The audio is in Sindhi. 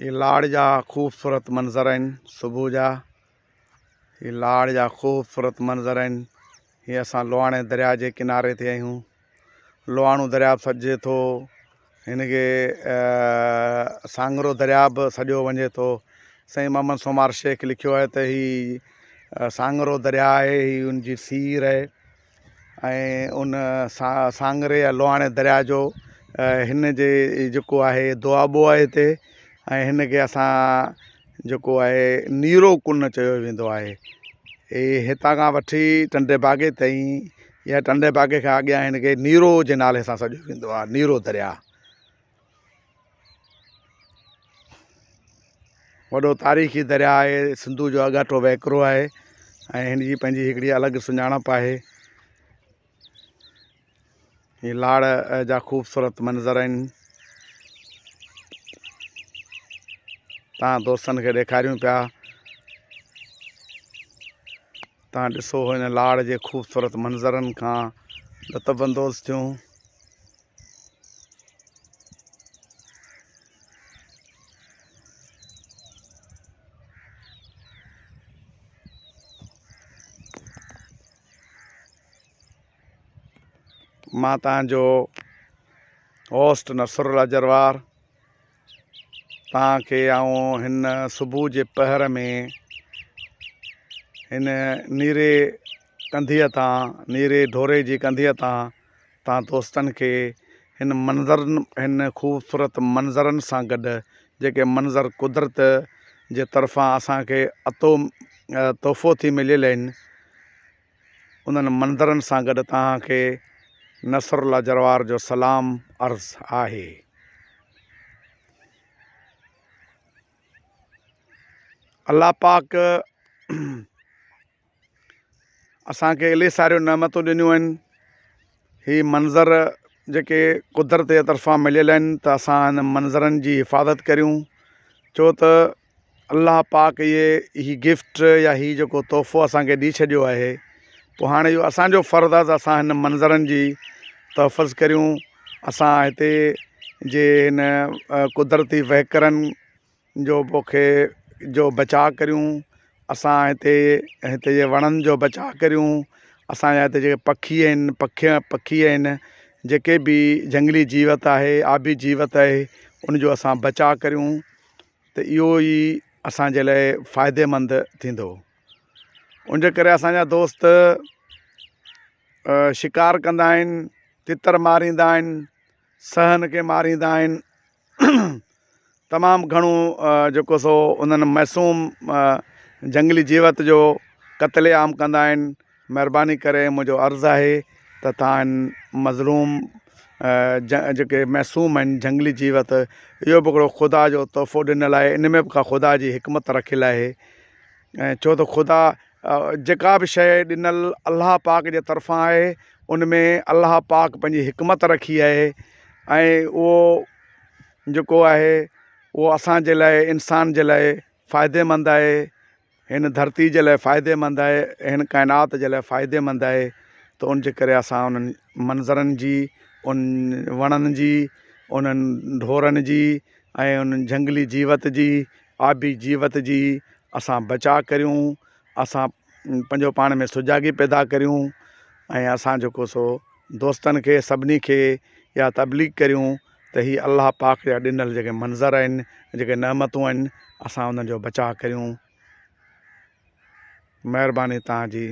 هي لاڙ جا خوبصورت منظر آهن صبح جا. هي لاڙ جا خوبصورت منظر آهن. هي اسان لوهاڻي درياء جي ڪناري تي آهيون. لوهاڻو درياء به سڏجي ٿو. هن کي سانگرو درياء به سڏيو وڃي ٿو. سائين محمد سومار شيخ لکيو آهي ته هي سانگرو درياء آهي، هي ان جي سير آهي. ۽ ان سانگري يا لوهاڻي درياء جو هن جي جيڪو آهي دوآبو آهي هتي ۽ هن کي اسان جيڪو آهي نيرو ڪن چيو ويندو آهي. هي هتان کان وٺي ٽنڊي باگي تائين يا ٽنڊي باگي کان اڳيان هن کي نيرو جي نالي سان سڏيو ويندو آهي نيرو درياء. وڏو تاريخي درياء آهي، سنڌو جو اڳاٽو وهڪرو آهي ۽ هن جي پنهنجي هڪڙي الڳ سڃاڻپ آهي. هي لاڙ جا خوبصورت منظر آهن. تان دوستن کي ڏيکاريون پيا. تان ڏسو هن لاڙ جي خوبصورت منظرن کان لطف اندوز ٿيون. مان توهان جو هوسٽ نصرالله جروار توهان کي آئون هن صبح جي پهر ۾ هن نيري ڪنڌيء تان نيري ڍوري جي ڪنڌيء تان توهان دوستن کي هن منظرن هن خوبصورت منظرن سان گڏ جيڪي منظر قدرت جي طرفان اسان کي عطو تحفو ٿي مليل آهن انهن منظرن سان گڏ توهان کي نصرالله جروار جو سلام عرض آهي. الله پاڪ اسان کي الائي ساريون نعمتون ڏنيون آهن. هي منظر جيڪي قدرت جي طرفان مليل آهن ته اسان هن منظرن جي حفاظت ڪريون ڇو ته الله پاڪ اهي هي گفٽ يا هي جيڪو تحفو اسان کي ڏئي ڇڏيو آهي پوء هاڻي اهو اسان جو فرض آهي ته اسان هن منظرن جي تحفظ ڪريون اسان هتي جي هن قدرتي وهڪرن جو پوکي جو بچاء ڪريون اسان هتي هتي جي وڻن جو بچاء ڪريون اسان جا هتي جيڪي پکي آهن پکي پکي آهن جيڪي به جهنگلي جيوت آهي آبي جيوت آهي ان جو اسان بچاء ڪريون ته اهو ئي اسان جي لاء فائديمند ٿيندو ان جي ڪري اسان جا دوست شڪار ڪندا آهن تتر ماريندا آهن سهن کي ماريندا آهن تمام گهڻو جيڪو سو انهن معصوم جهنگلي جيوت جو قتل عام ڪندا آهن مهرباني ڪري منهنجو عرض آهي ته توهان هن مظلوم جيڪي معصوم آهن جهنگلي جيوت اهو به هڪڙو خدا جو تحفو ڏنل آهي ان ۾ به ڪا خدا جي حڪمت رکيل آهي ۽ ڇو ته خدا جيڪا به شيء ڏنل الله پاڪ جي طرفان آهي ان ۾ الله پاڪ پنهنجي حڪمت رکي آهي ۽ اهو جيڪو آهي اهو اسان جي لاء انسان جي لاء فائديمند آهي هن ڌرتي جي لاء فائديمند آهي هن ڪائنات جي لاء فائديمند آهي ته ان جي ڪري اسان انهن منظرن جي ان وڻن جي انهن ڍورن جي ۽ انهن جهنگلي جيوت جي آبي جيوت جي اسان بچاء ڪريون اسان پنهنجو پاڻ ۾ سجاڳي پيدا ڪريون ۽ اسان جيڪو سو دوستن کي سڀني کي اها تبليغ ڪريون ته هي الله پاڪ جا ڏنل جيڪي منظر آهن جيڪي نعمتون آهن اسان انهن جو بچاء ڪريون مهرباني توهان جي.